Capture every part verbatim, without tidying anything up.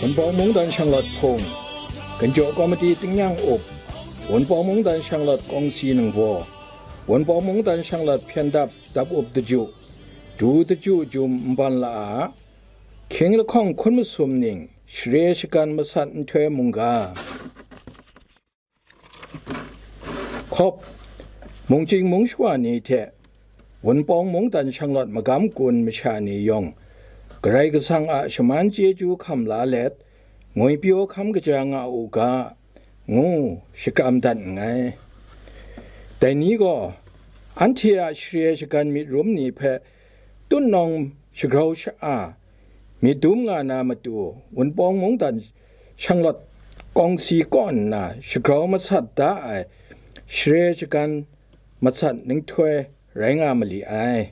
Wunpawng Mungdan Shanglawt Hpung, Ganjaw Komiti Tingnyang Up, Wunpawng Mungdan Shanglawt Kawngsi Ningbaw, Wunpawng Mungdan Shanglawt Hpyen Dap Dap Up Daju, Du Daju Jum Nban La A, Hkying Lahkawng Hkun Masum Ning, Share Shagan Masat Nhtoi Mungga. Hkawp, mungchying mungshawa ni hte Wunpawng Mungdan Shanglawt Magam Gun masha ni yawng, Karai Kasang a shaman chyeju hkam la let, ngwipyaw hkam kaja nga u ga, ngu shakram dat nngai. Dai ni gaw, anhte a share shagan myit rum ni hpe tutnawng shagrau sha-, a, myit dum nga na matu, Wunpawng Mungdan Shanglawt Kawngsi kaw nna shagrau masat da ai share shagan masat ninghtoi rai nga mali ai.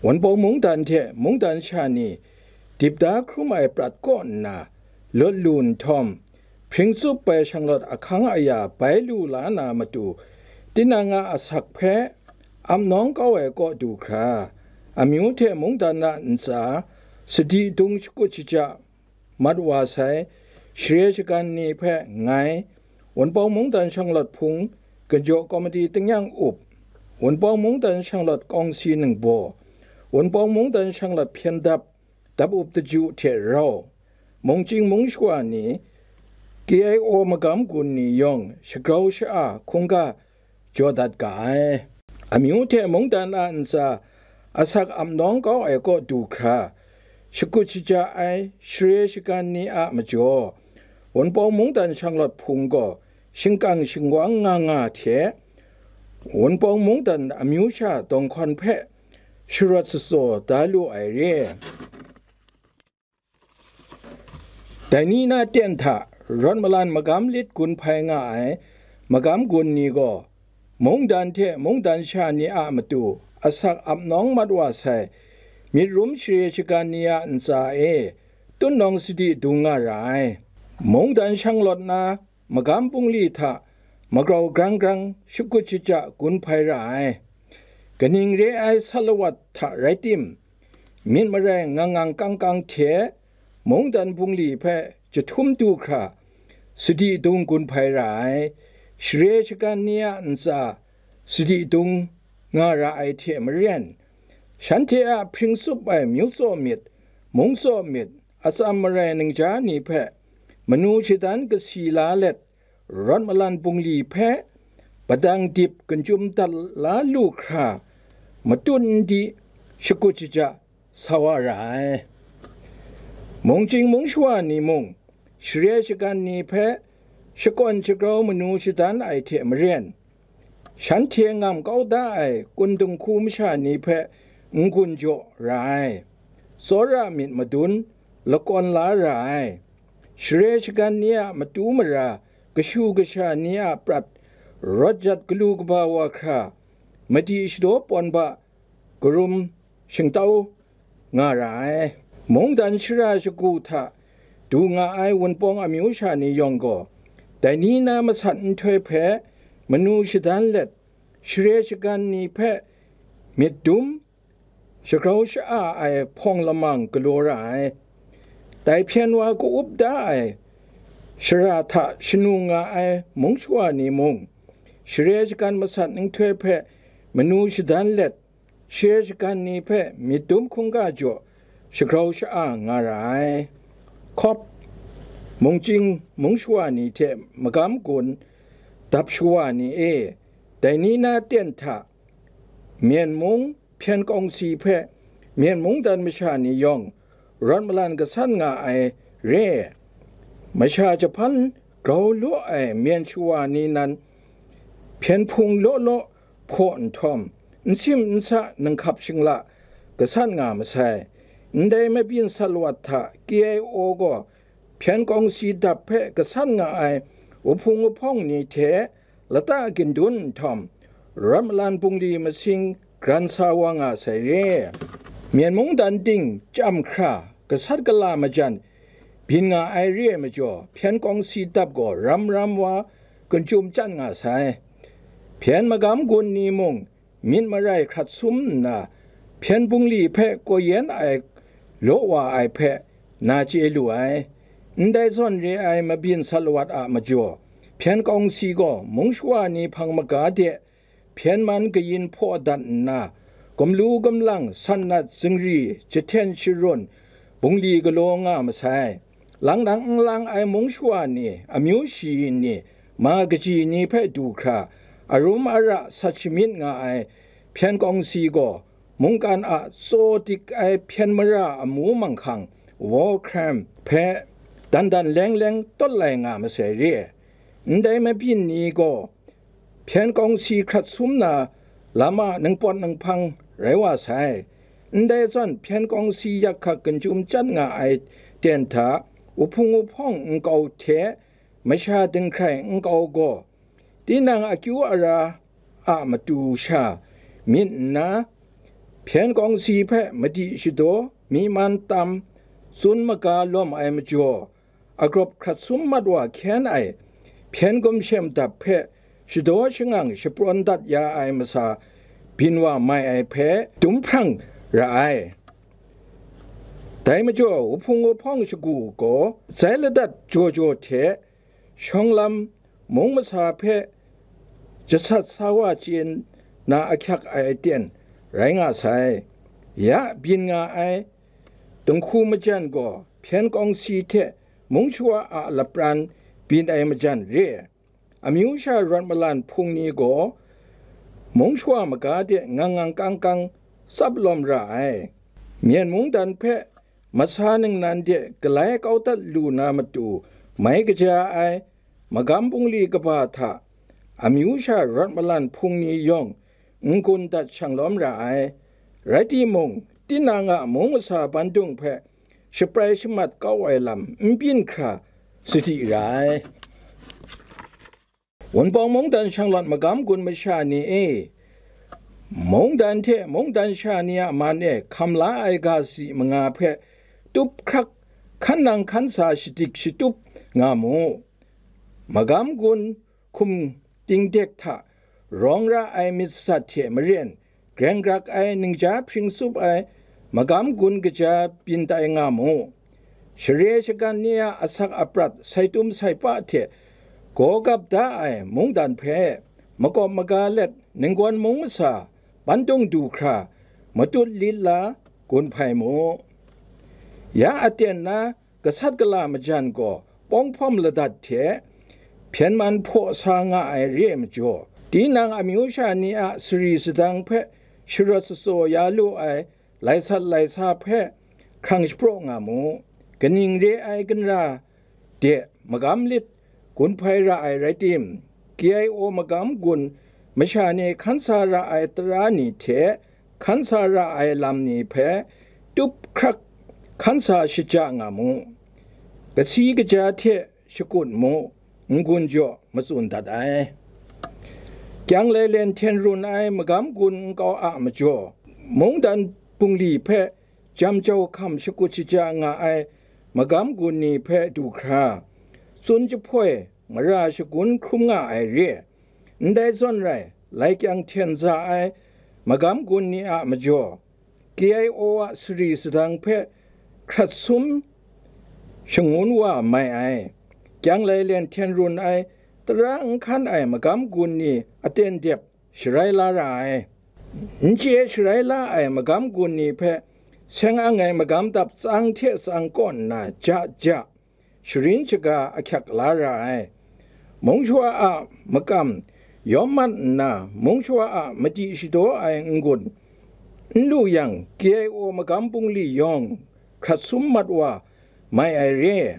Wunpawng Mungdan hte mungdan sha ni dip da hkrum ai prat kaw nna lawt lu nhtawm, hpring tsup ai shanglawt ahkang aya bai lu la na matu, tinang a asak hpe ap nawng kau ai kaw du hkra, amyu hte mungdan a ntsa, sadi dung shakut shaja mat wa sai, share shagan ni hpe ngai, Wunpawng Mungdan Shanglawt Hpung, Ganjaw Komiti Tingnyang Up, Wunpawng Mungdan Shanglawt Kawngsi Ningbaw, Wunpawng Mungdan Shanglawt Hpyen Dap Dap Up Daju hte rau, mungchying mungshawa ni, K I O Magam Gun ni yawng shagrau sha-, a hkungga jaw dat ga ai. Amyu hte mungdan a ntsa, asak ap nawng kau ai kaw du hkra, shakut shaja ai share shagan ni a majaw, Wunpawng Mungdan Shanglawt Hpung gaw shingkang shingwang nga nga hte, Wunpawng Mungdan amyu sha dawng hkawn hpe sharawt shatsaw da lu ai re. Dai ni na ten hta rawt malan magam lit gun hpai nga ai magam gun ni gaw, mungdan hte mungdan sha ni a matu asak ap nawng mat wa sai, myit rum share shagan ni a ntsa e tutnawng sadi dung nga ra ai. Mungdan shanglawt na magam bungli hta magrau grang grang shakut shaja gun hpai ra ai. Kaning re ai salawat hta rai tim, myit marai ngang ngang kang kang hte mungdan bungli hpe jahtum du hkra, sadi dung gun hpai ra ai. Share shagan ni a ntsa sadi dung nga ra ai hte maren, shanhte a hpring tsup ai myu tsaw myit, mung tsaw myit, atsam marai ningja ni hpe manu shadan kasi la let, rawt malan bungli hpe padang dip kanchyum dat la lu hkra, matut n di shakut shaja sa wa ra ai. Mungchying mungshawa ni mung, share shagan ni hpe shakawn shagrau manu shadan ai hte maren, shanhte ngam kau da ai kun dinghku masha ni hpe n-gun jaw ra ai. Tsawra myit madun, lakawn la ra ai. Share shagan ni a matu mara, kashu kasha ni a prat, rawt jat galu kaba wa hkra, madi shadaw pawn ba, karum shingtau nga ra ai. Mungdan shara shagu hta du nga ai Wunpawng amyu sha ni yawng gaw, dai ni na masat nhtoi hpe manu shadan let, share shagan ni hpe myit dum, shagrau sha-, a ai hpawng lamang galaw ra ai. Dai hpyen wa ka-up da ai shara hta shanu nga ai mungshawa ni mung, share shagan masat nhtoi hpe manu shadan let, share shagan ni hpe myit dum hkungga jaw shagrau sha-, a nga ra ai. Hkawp, mungchying mungshawa ni hte magam gun dap shawa ni e, dai ni na ten hta, Myen mung, Hpyen Kawngsi hpe Myen mungdan masha ni yawng rawt malan gasat nga ai re. Masha jahpan grau law ai Myen shawa ni nan hpyen hpung law law hpaw nhtawm, n sim n sa ninghkap shingla gasat nga masai. Ndai mabyin salawat hta K I O gaw Hpyen Kawngsi dap hpe gasat nga ai wuhpung wuhpawng ni hte lata gindun nhtawm, rawt malan bungli masing gran sa wa nga sai re. Myen mungdan ting chyam hkra gasat gala majan byin nga ai re ai majaw, Hpyen Kawngsi dap gaw ram ram wa kunchyum chyat nga sai. Hpyen magam gun ni mung myit marai hkrat sum nna, Hpyen bungli hpe koi yen ai law wa ai hpe na chye lu ai. Ndai zawn re ai mabyin sat lawat a majaw, hpyen kawngsi gaw mung shawa ni hpang maga de hpyen man kayin hpaw dat nna, gumlu gumlang, sat nat zingri, jahten sharun, bungli galaw nga masai. Lang nang n lang ai mung shawa ni, amyu shayin ni, ma kaji ni hpe du hkra, arum ara sat shamyit nga ai hpyen kawngsi gaw, mungkan a tsaw dik ai hpyen mara amu manghkang, war crime, hpe dan dan leng leng tawt lai nga masai re. Ndai mabyin ni gaw hpyen kawngsi hkrat sum na lam a ningpawt ninghpang rai wa sai. Ndai zawn hpyen kawngsi yak hkak ginjum chyat nga ai ten hta, wuhpung wuhpawng nkau hte masha dinghkrai nkau gaw, tinang akyu ara a matu sha myit nna, hpyen kawngsi hpe madi shadaw, myi man tam, tsun maga lawm ai majaw, agrawp hkrat sum mat wa hkyen ai hpyen gumshem dap hpe shadaw shangang shaprawn dat ya ai masa byin wa mai ai hpe dum hprang ra ai. Dai majaw, wuhpung wuhpawng shagu gaw zai ladat jaw jaw hte shawng lam mung masa hpe jasat sa wa chye na ahkyak ai aten rai nga sai. Ya byin nga ai dinghku majan gaw hpyen kawngsi hte mung shawa a lapran byin ai majan re. Amyu sha rawt malan hpung ni gaw mung shawa maga de ngang ngang kang kang tsap lawm ra ai. Myen mungdan hpe masa ningnan de galai kau dat lu na matu mai kaja ai magam bungli kaba hta amyu sha rawt malan hpung ni yawng n-gun dat shang lawm ra ai. Rai timung, tinang a mung masa bandung hpe shaprai shamat kau ai lam n byin hkra sadi ra ai. Wunpawng mungdan shanglawt magam gun masha ni e, mungdan hte mungdan sha ni a man e hkam la ai ga si manga hpe tup hkrak hkan nang hkan sa shadik shatup nga mu. Magam gun hkum dingdek hta rawng ra ai myit sat hte maren, greng grak ai ningja hpring tsup ai magam gun kaja byin tai nga mu. Share shagan ni a asak aprat sai tum sai pa hte gaw gap da ai mungdan hpe makawp maga let ninggawn mung masa bandung du hkra matut lit la gun hpai mu. Ya aten na gasat gala majan gaw pawng hpawm ladat hte hpyen man hpaw sa nga ai re ai majaw, tinang amyu sha ni a sari sadang hpe sharawt shatsaw ya lu ai lai sat lai sa hpe hkrang shapraw nga mu. Kaning re ai ginra de magam lit gun hpai ra ai rai tim, K I O magam gun masha ni hkan sa ra ai tara ni hte hkan sa ra ai lam ni hpe tup hkrak hkan sa shaja nga mu. Kasi kaja hte shakut mu, n-gun jaw matsun dat ai. Kyang lailen hten run ai magam gun nkau a majaw, mungdan bungli hpe jam jau hkam shakut shaja nga ai magam gun ni hpe du hkra, tsun jahpoi mara shagun hkrum nga ai re. Ndai zawn rai, lai kyang hten za ai magam gun ni a majaw, K I O a sari sadang hpe hkrat sum shangun wa mai ai, kyang lailen hten run ai, tara n hkan ai magam gun ni aten dep sharai la ra ai. N chye sharai la ai magam gun ni hpe seng ang ai magam dap tsang hte tsang kaw nna ja ja sharin shaga ahkyak la ra ai. Mung shawa a makam yawm mat nna, mung shawa a madi shadaw ai n-gun n lu yang, K I O magam bungli yawng hkrat sum mat wa mai ai re.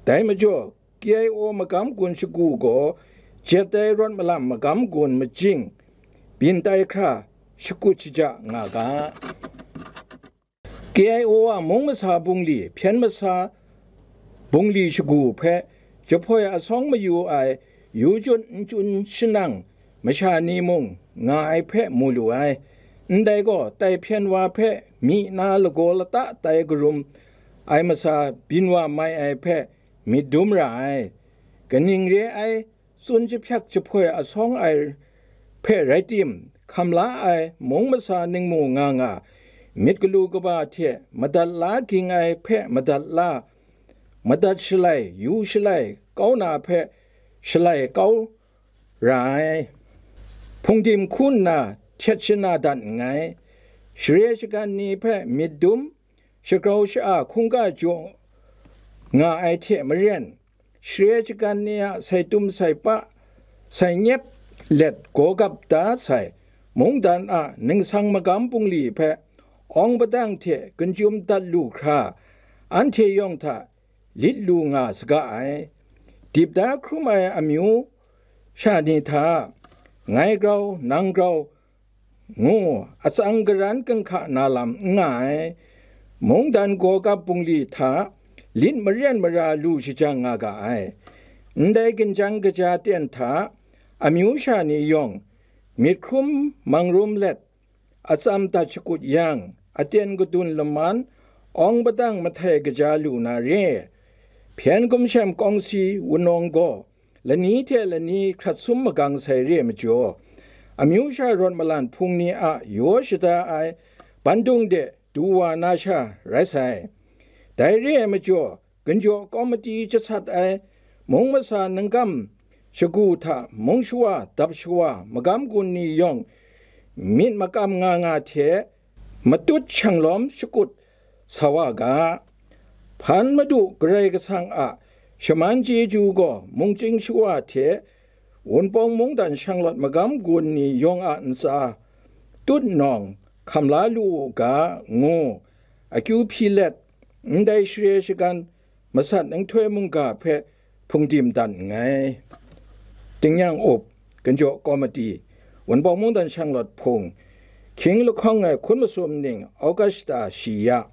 Dai majaw, K I O magam gun shagu gaw jet ai rawt malam magam gun majing byin tai hkra shakut shaja nga ga. K I O a mung masa bungli, hpyen masa bungli shagu hpe jahpoi asawng mayu ai yu jut n chun shanang masha ni mung nga ai hpe mu lu ai. Ndai gaw, tai hpyen wa hpe myi na lagaw lata tai karum ai masa byin wa mai ai hpe myit dum ra ai. Kaning re ai, tsun jahpyak jahpoi asawng ai hpe rai tim, hkam la ai mung masa ningmu nga nga, myit galu kaba hte madat la ging ai hpe madat la, madat shalai, yu shalai kau na hpe shalai kau ra ai. Hpungdim hku nna htet shana dat nngai. Share shagan ni hpe myit dum, shagrau sha-a hkungga jaw nga ai hte maren, share shagan ni a sai tum sai pa, sai nyep let gaw gap da sai mungdan a ningsang magam bungli hpe awng padang hte gun-chyum dat lu hkra, anhte yawng hta lit lu nga saga ai. Dip da hkrum ai amyu sha ni hta, ngai grau, nang grau, ngu atsang karan kanhka na lam n nga ai. Mungdan gaw gap bungli hta lit maren mara lu shajang nga ga ai. Ndai ginjang kaja ten hta amyu sha ni yawng myit hkrum mang rum let, atsam dat shakut yang, aten kadun laman, awng padang mahtai kaja lu na re. Hpyen gumshem kawng si wunawng gaw lani hte lani hkrat sum magang sai re ai majaw, amyu sha rawt malan hpung ni a yaw shada ai bandung de du wa na sha rai sai. Dai re ai majaw, ginjaw kawmati jasat ai mung masa nangkam shagu hta mung shawa dap shawa magam gun ni yawng myit makam nga nga hte matut shanglawm shakut sa wa ga. Hpan Madu Karai Kasang a shaman chyeju gaw mungchying shawa hte Wunpawng mungdan shanglawt magam gun ni yawng a ntsa tut nawng hkam la lu u ga, ngu akyu hpyi let, ndai share shagan masat nhtoi mungga hpe hpungdim dat nngai. Tingnyang up, ginjaw kawmati, Wunpawng mungdan shanglawt hpung, hkying lahkawng ai hkun masum ning, August ta shi ya,